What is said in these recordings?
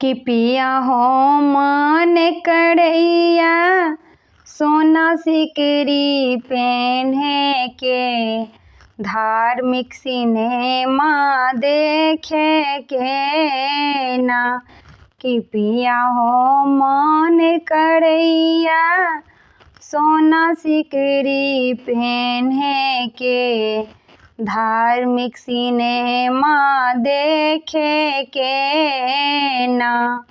कि पिया हो मन करैया सोना सिकरी पेन्हे के, धार्मिक सिनेमा देखे के ना। कि पिया हो मन करैया सोना सिकरी पेन्हे के, धार्मिक सिनेमा देखे के ना।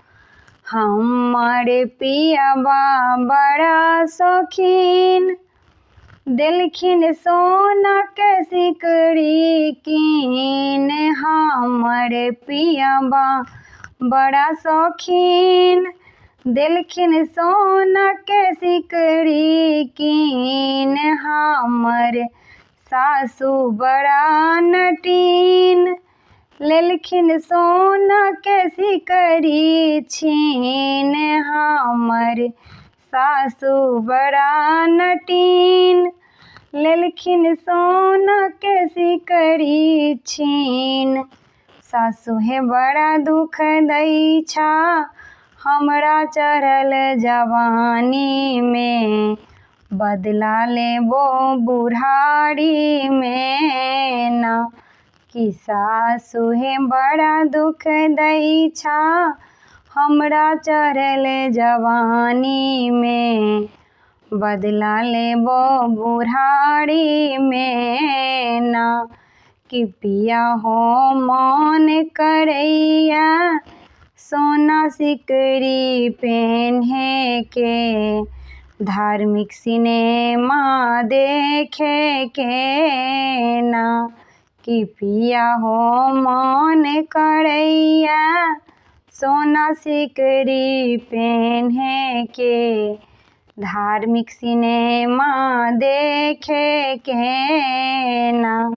हमर पियबा बड़ा शौकीन, देलखिन सोनाके सिकरी कीन। हमर पियबा बड़ा शौकीन, देलखिन सोनाके सिकरी कीन। हमर सासु बड़ा नटीन, लेलखिन सोनाके सिकरी छीन। हमर सासु बड़ा नटीन, लेलखिन सोनाके सिकरी छीन। सासु हे बड़ा दुख दै छा हमरा चढ़ल जवानीमे, बदला लेबो बुढ़ारीमे ना। कि सासु हे बड़ा दुख दै छा हमरा चढ़ल जवानीमे, बदला लेबो बुढ़ारीमे ना। कि पिया हो मन करैया सोना सिकरी पेन्हे के, धार्मिक सिनेमा देखे के ना। कि पिया हो मन करैया सोना सिकरी पेन्हे के, धार्मिक सिनेमा देखे के ना।